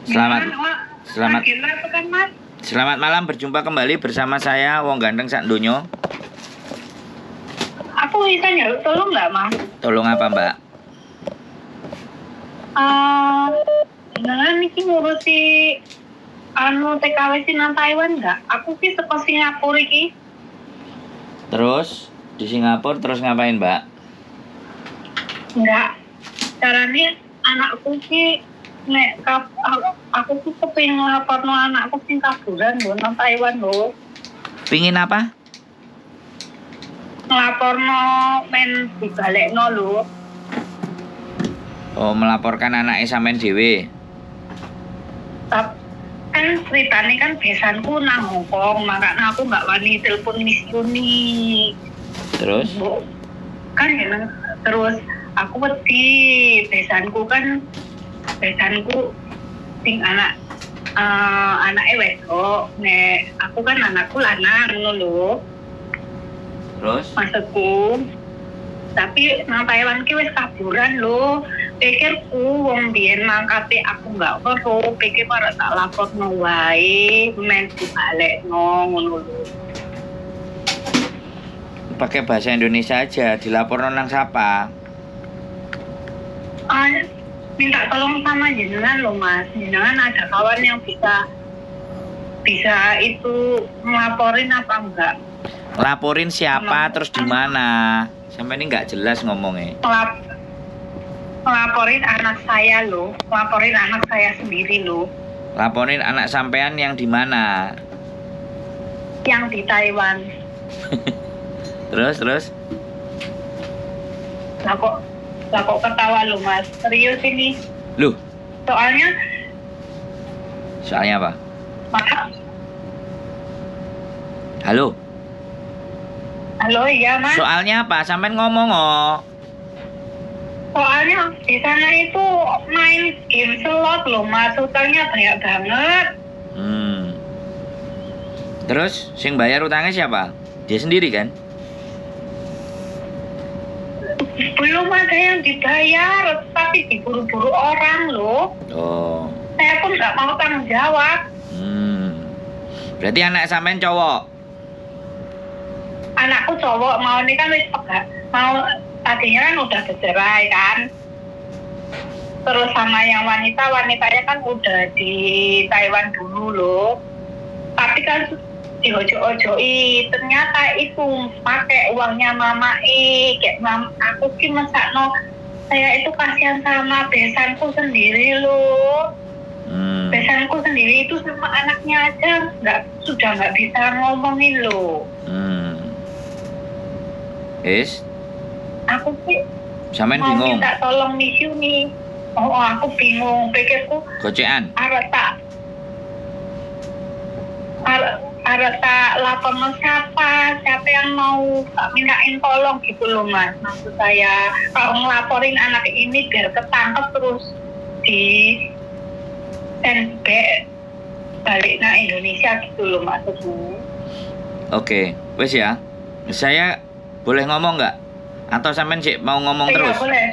Selamat selamat Gila itu kan, Mas. Selamat malam, berjumpa kembali bersama saya, Wong Ganteng Sak Donyo. Aku bisa njaluk tolong nggak, Mas? Tolong apa, Mbak? Eh, jenengan iki ngurusi anu TKW sing nang Taiwan nggak? Aku ki saka Singapura iki. Terus di Singapura terus ngapain, Mbak? Enggak. Caranya anakku ki nek aku ki kepengin nglaporno anakku sing kaburan lho nang Taiwan lho. Pingin apa? Nglaporno men dibalekno lho. Oh, melaporkan anaknya sampean dhewe. Kan ceritanya kan besanku nang Hongkong, makanya aku nggak wani telepon Miss Yuni. Terus? Bu, kan ya, terus aku wedi besanku kan, besanku sing anak anaknya wedok, nek aku kan anakku lanang ngono lho. Terus? Maksudku, tapi nang Taiwan ki wis kaburan lho. Pikirku wong biyen mangkate aku nggak weruh, pikir ora tak laporno wae men dibalekno ngono lho. Pakai bahasa Indonesia aja, dilaporno nang siapa? Ah, minta tolong sama jenengan loh, Mas. Jenengan ada kawan yang bisa bisa itu ngelaporin apa enggak? Laporin siapa, terus di mana? Sampai ini nggak jelas ngomongnya. Ngelaporin anak saya loh, ngelaporin anak saya sendiri loh. Laporin anak sampean yang di mana? Yang di Taiwan. Terus, terus? Lah kok ketawa loh, Mas? Serius ini. Loh, Soalnya soalnya apa? Maka Halo. Halo, iya, Mas. Soalnya apa? Sampean ngomong oh. Soalnya di sana itu main game slot loh, Mas, utangnya banyak banget. Terus sing bayar utangnya siapa? Dia sendiri kan? Belum ada yang dibayar, tapi diburu-buru orang loh. Oh. Saya pun nggak mau tanggung jawab. Berarti anak sampean cowok. Anakku cowok, mau ini kan wis mau tadinya kan udah bercerai kan. Terus sama yang wanita, wanitanya kan udah di Taiwan dulu loh. Tapi kan diojo-ojoi, ternyata itu pakai uangnya mama kayak aku ki mesakno, saya itu kasihan sama besanku sendiri loh. Besanku sendiri itu sama anaknya aja nggak, sudah nggak bisa ngomongin loh. Is, Aku sih sampean mau bingung. Minta tolong Miss Yuni. Oh, aku bingung, pikirku Gocekan. Arep tak laporno siapa, siapa yang mau tak mintain tolong gitu loh, Mas. Maksud saya kalau ngelaporin anak ini biar ketangkep terus di back balik nang Indonesia gitu loh maksudku. Oke, wes ya. Saya boleh ngomong nggak? Atau sampean sih mau ngomong Iya, terus? boleh.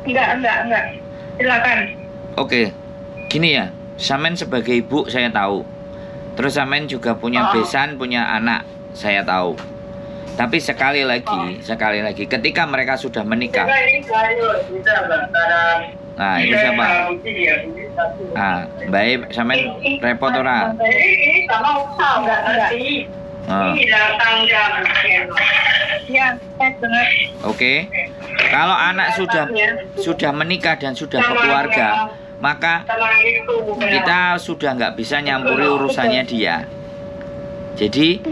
Enggak. Silakan. Oke. Gini ya, sampean sebagai ibu saya tahu. Terus sampean juga punya besan, punya anak, saya tahu. Tapi sekali lagi, ketika mereka sudah menikah, nah itu siapa? Ah, baik, sampean repot ora? Enggak. Ah, Ya, saya dengar. oke. Kalau anak sudah menikah dan sudah berkeluarga, maka kita sudah nggak bisa nyampuri urusannya dia. Jadi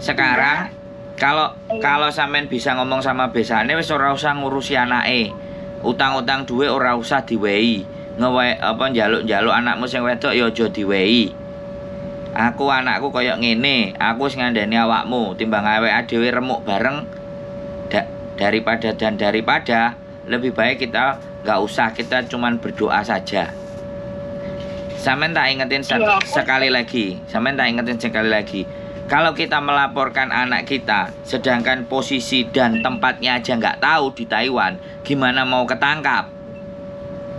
sekarang kalau kalau sampean bisa ngomong sama besane, wis ora usah ngurusi anake. Utang-utang duit ora usah diwehi. Ngewe apa njaluk-njaluk anakmu sing wedok ya aja diwehi. Aku anakku koyo ngene, aku wis ngandani awakmu timbang awake dhewe remuk bareng daripada dan daripada lebih baik kita nggak usah, kita cuman berdoa saja. Sampean tak ingetin sekali lagi, sampean tak ingetin sekali lagi. Kalau kita melaporkan anak kita, sedangkan posisi dan tempatnya aja nggak tahu di Taiwan, gimana mau ketangkap?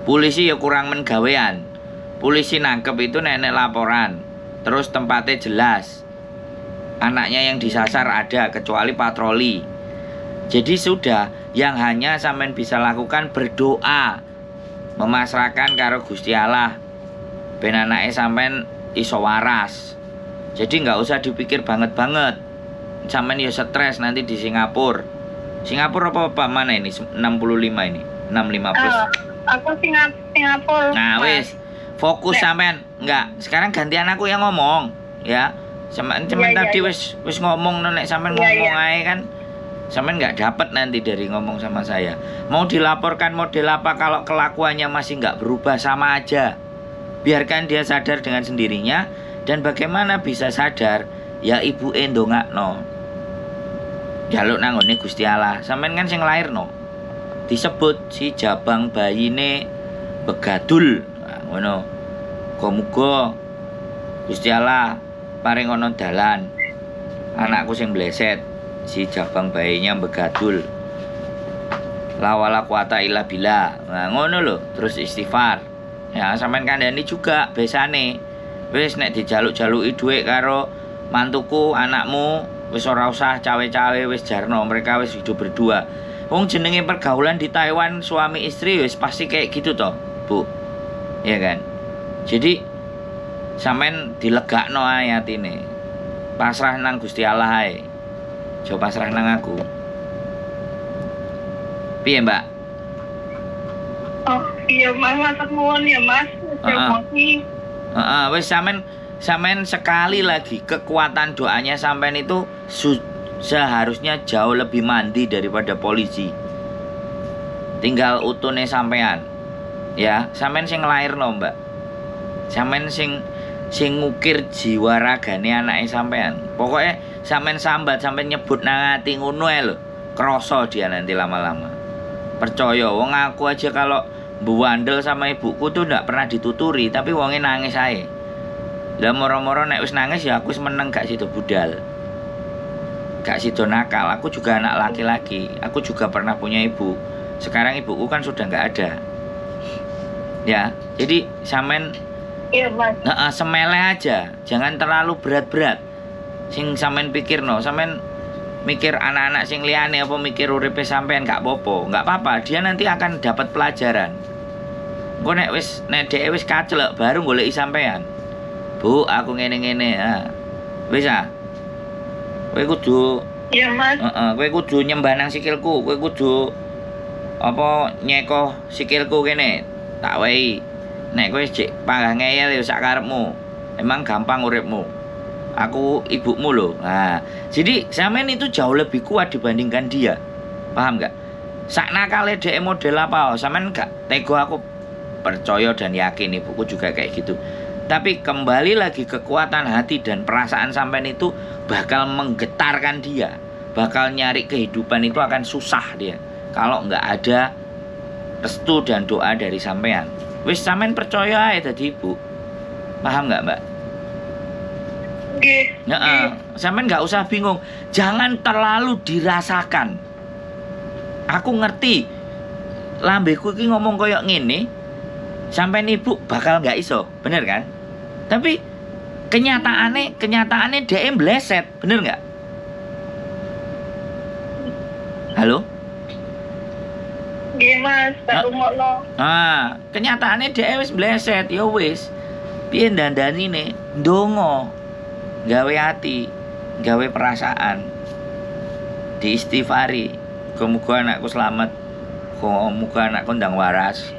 Polisi ya kurang men gawean. Polisi nangkep itu nek laporan. Terus tempatnya jelas. Anaknya yang disasar ada, kecuali patroli. Jadi sudah, yang hanya sampean bisa lakukan berdoa, memasrahkan karo Gusti Allah ben anake sampean iso waras. Jadi nggak usah dipikir banget-banget. Sampean ya stres nanti di Singapura. Singapura apa apa mana ini? 65 ini. 65 plus. Aku Singapura. Nah, Mas. Wis. Fokus sampean. Enggak, sekarang gantian aku yang ngomong, ya. Sampean sampean tadi wis wis ngomong no, nek sampean ngomong ae kan sampean nggak dapat nanti dari ngomong sama saya. Mau dilaporkan model apa, kalau kelakuannya masih nggak berubah sama aja. Biarkan dia sadar dengan sendirinya. Dan bagaimana bisa sadar? Ya ibu ndongakno. Jaluk nang nggone Gusti Allah. Sampean kan sing lairno. Disebut si jabang bayine begadul. Nah, ngono. Muga-muga Gusti Allah paring ono dalan. Anakku sing bleset, si jabang bayinya begadul. La wala quwata illa billah. Nah, ngono lho, terus istighfar. Ya, sampean kandhani juga besane. Wis, nek dijaluk-jaluki dhuwit karo mantuku, anakmu wis ora usah cawe-cawe, wis jarno, mereka wis hidup berdua. Wong jenenge pergaulan di Taiwan suami istri wis pasti kayak gitu toh, Bu. Iya kan? Jadi sampean dilegakno ae atine. Pasrah nang Gusti Allah ae. Aja pasrah nang aku. Piye, Mbak? Oh iya, Mas, matur nuwun ya, Mas. Emosi. Heeh, wis, sampean sampean sekali lagi, kekuatan doanya sampean itu seharusnya jauh lebih mandi daripada polisi. Tinggal utune sampean. Ya, sampean sing nglairno, Mbak. Sampean sing sing ngukir jiwa ragane anake sampean. Pokoknya sampean sambat, sampean nyebut nang ati ngono ae lho. Kroso dia nanti lama-lama. Percaya, wong aku aja kalau buandel sama ibuku tuh ndak pernah dituturi, tapi wonge nangis ae. Lah, moro-moro nek wis nangis ya aku wis meneng, gak sido budal. Gak sido nakal. Aku juga anak laki-laki. Aku juga pernah punya ibu. Sekarang ibuku kan sudah nggak ada. Ya, jadi sampean Iya, Mas. Nah, semeleh aja, jangan terlalu berat-berat. Sing sampean pikirno, sampean mikir anak-anak sing liyane apa mikir uripe sampean gak apa-apa, nggak apa-apa, dia nanti akan dapat pelajaran. Engko nek wis, nek dhek wis kaclek baru goleki sampean. "Bu, aku ngene-ngene." Ah. Wis ah. Kowe kudu Iya, Mas. Heeh, kowe kudu nyembah nang sikilku, kowe kudu apa nyekoh sikilku kene. Tak wehi. Nek kowe jek panggah ngeyel ya sak karepmu. Emang gampang uripmu. Aku ibumu loh. Nah, jadi sampean itu jauh lebih kuat dibandingkan dia. Paham nggak? Sak nakale dhek model apa, sampean gak tega, aku percaya dan yakin ibuku juga kayak gitu. Tapi kembali lagi, kekuatan hati dan perasaan sampean itu bakal menggetarkan dia. Bakal nyari kehidupan itu akan susah dia. Kalau nggak ada restu dan doa dari sampean. Wis, sampean percaya aja tadi ibu. Paham nggak, Mbak? Nggih. Heeh. Sampean nggak usah bingung. Jangan terlalu dirasakan. Aku ngerti. Lambeku iki ngomong koyok ngene, sampean ibu bakal nggak iso, bener kan? Tapi kenyataannya kenyataannya dia bleset, bener nggak? Halo? Nggih, Mas, tak rungokno. Ah, kenyataannya dia wis bleset, ya wis. Piye dandanine? Ndonga. Gawe hati, gawe perasaan. Diistighfari. Muga-muga anakku selamat. Muga-muga anakku ndang waras.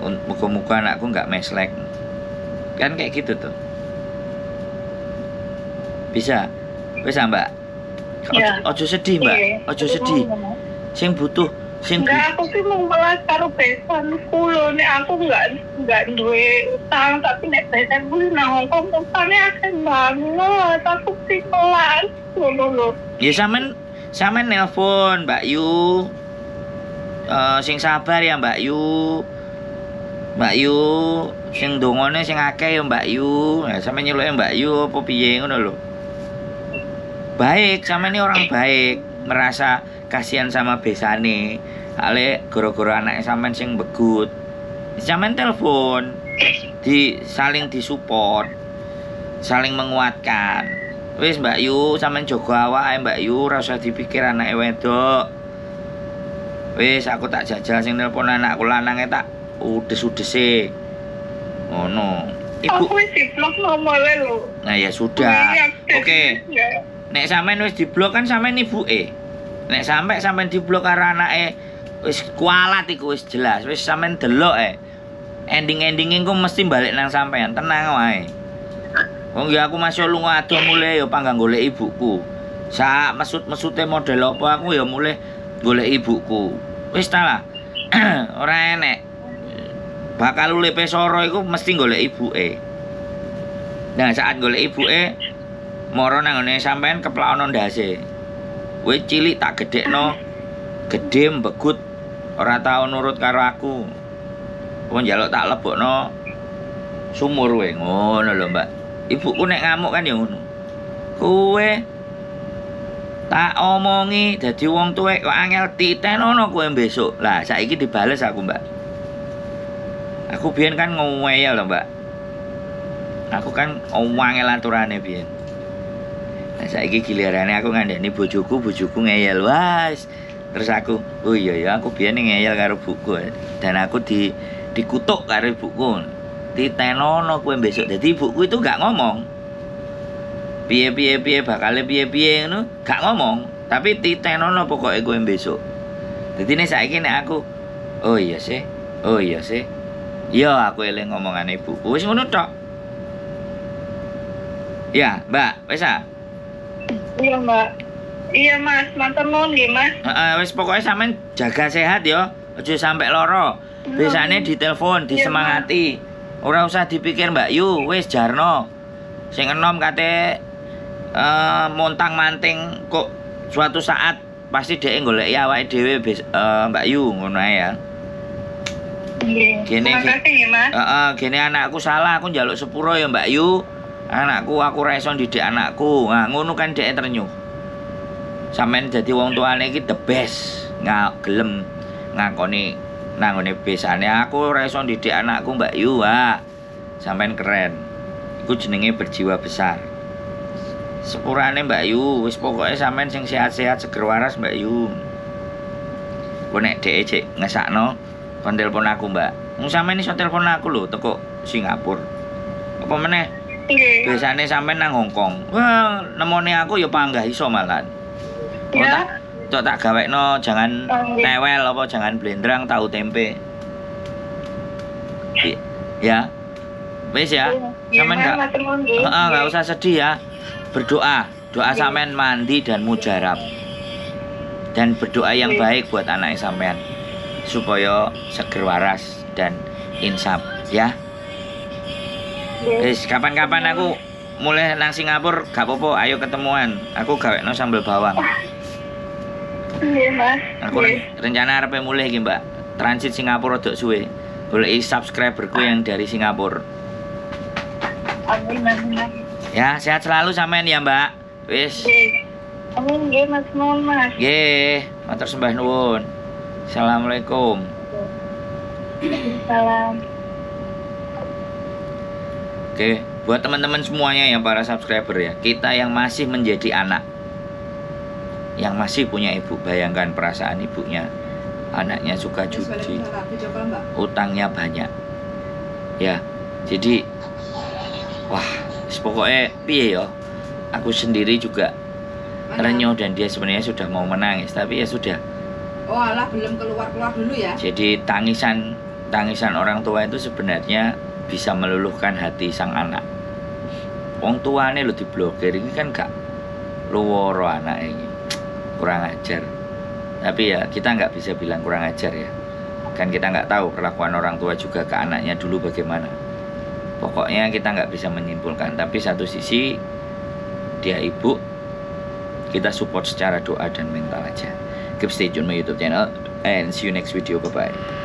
Muga-muga anakku nggak meslek. Kan kayak gitu tuh. Bisa. Bisa, Mbak. Ojo, Ya. ojo sedih, Mbak. Iya. Ojo sedih. Sing butuh sing Enggak, aku sih mau melas karo besanku lho. Nek aku enggak duwe utang, tapi nek besanku nang Hongkong utangnya akeh banget. Aku sih melas ngono lho. Ya, sampean sampean nelpon, "Mbak Yu. Eh, sing sabar ya, Mbak Yu. Mbak Yu, sing dongone sing akeh ya, Mbak Yu." Nah, sampean nyeluke Mbak Yu apa piye ngono lho. Baik, sampean ini orang baik, merasa kasihan sama besane. Ale goro-goro anaknya sampean sing begut. Sampean telepon. Di saling disupport, saling menguatkan. Wis, Mbak Yu, sampean jaga awak ae, Mbak Yu, ora usah dipikir anake wedok. Wis, aku tak jajal sing nelpon anakku lanange, tak udes-udese. Ngono. Ibu, Aku wis diblok nomornya lho. Nah, ya sudah. Oke. Ya. Nek sampean wis diblok kan sampean ibuke. Nek sampe sampean diblok karo anake, wis kualat iku, wis jelas. Wis, sampean delok e. Ending-endinge engko mesti balik nang sampean, tenang wae. Wong ya aku masih lunga adoh mulih ya panggah golek ibuku. Sak mesut-mesute model apa aku ya mulih golek ibuku. Wis ta lah. Ora enek. Bakal uripe soro iku mesti golek ibuke. Nah, saat golek ibuke moro nang ngene sampean, keplakno ndase. Kowe cilik tak gedhekno, gedhe mbegut, ora tau nurut karo aku. Kowe njaluk tak lebokno sumur kowe, ngono lho, Mbak. Ibuku nek ngamuk kan ya ngono. Kowe tak omongi dadi wong tuwek kok angel, titenono kowe besok. Lah, saiki dibales aku, Mbak. Aku biyen kan ngeyel lho, Mbak. Aku kan angel aturane biyen. Nah, saiki gilirane aku ngandani bojoku, bojoku ngeyel. Wah, terus aku, oh iya ya, aku biyen ngeyel karo buku dan aku dikutuk karo ibuku. Titenono kowe besok. Jadi ibuku itu gak ngomong. Piye piye piye bakale piye piye ngono, gak ngomong, tapi titenono pokoknya kowe besok. Jadi nek saiki nek aku, oh iya sih. Oh iya sih. Iya, aku eling ngomongane ibuku. Wis ngono tok. Ya, Mbak, wis ah. Iya, Mbak. Iya, Mas, matur nuwun nggih, Mas. Heeh, wis, pokoknya sampean jaga sehat ya. Aja sampai loro. Biasanya ditelepon, disemangati. Ora usah dipikir, Mbak Yu, wis jarno. Sing enom kate montang manting kok suatu saat pasti dhek goleki awake dhewe, Mbak Yu, ngono ae ya. Nggih. Gini, Terima kasih nggih, Mas. Heeh, gini anakku salah, aku njaluk sepuro ya, Mbak Yu. Anakku, aku ora iso ndidik anakku. Nah, ngono kan dhek trenyuh. Sampeyan dadi wong tuane iki the best. Nggak gelem ngakoni nang ngene besane, aku ora iso ndidik anakku, Mbak Yu. Wah. Sampeyan keren. Iku jenenge berjiwa besar. Sepurane, Mbak Yu, wis pokoke sampeyan sing sehat-sehat, seger waras, Mbak Yu. Ku nek dhek cek ngesakno kon telepon aku, Mbak. Wong sampeyan iso telepon aku lho teko Singapura. Apa meneh Nggih. biasane sampean nang Hong Kong. Wah, nemone aku ya panggah iso malan. Oh, Ya. tak tok tak gawekno jangan Oh, nggih. tewel apa jangan blendrang tahu tempe. Ya. Wis ya. Nggih, Sampean Mas, enggak matur nuwun nggih. Heeh, nggak usah sedih ya. Berdoa, doa Nggih. sampean mandi dan mujarab. Dan berdoa yang Nggih. baik buat anak sampean supaya seger waras dan insaf ya. Nggih. Wis, kapan-kapan aku mulih nang Singapura gak apa-apa, ayo ketemuan. Aku gawekno sambel bawang. Nggih, Mas. Aku Nggih. rencana arepe mulih iki, Mbak. Transit Singapura rodok suwe. Goleki subscriberku yang dari Singapura. Amin, amin, amin. Ya, sehat selalu sampean ya, Mbak. Wis. Nggih. Amin nggih, Mas, nuwun, Mas. Nggih, matur sembah nuwun. Assalamualaikum. Salam. Oke, buat teman-teman semuanya yang para subscriber ya, kita yang masih menjadi anak, yang masih punya ibu, bayangkan perasaan ibunya, anaknya suka judi, utangnya banyak. Ya, jadi, wah, pokoknya piye yo, aku sendiri juga terenyuh dan dia sebenarnya sudah mau menangis, tapi ya sudah. Oh alah, belum keluar-keluar dulu ya. Jadi tangisan tangisan orang tua itu sebenarnya bisa meluluhkan hati sang anak. Wong tuane lo diblokir ini kan gak luworo anak ini. Kurang ajar. Tapi ya kita nggak bisa bilang kurang ajar ya. Kan kita nggak tahu perlakuan orang tua juga ke anaknya dulu bagaimana. Pokoknya kita nggak bisa menyimpulkan. Tapi satu sisi dia ibu, kita support secara doa dan mental aja. Keep stay tune my YouTube channel and see you next video. Bye bye.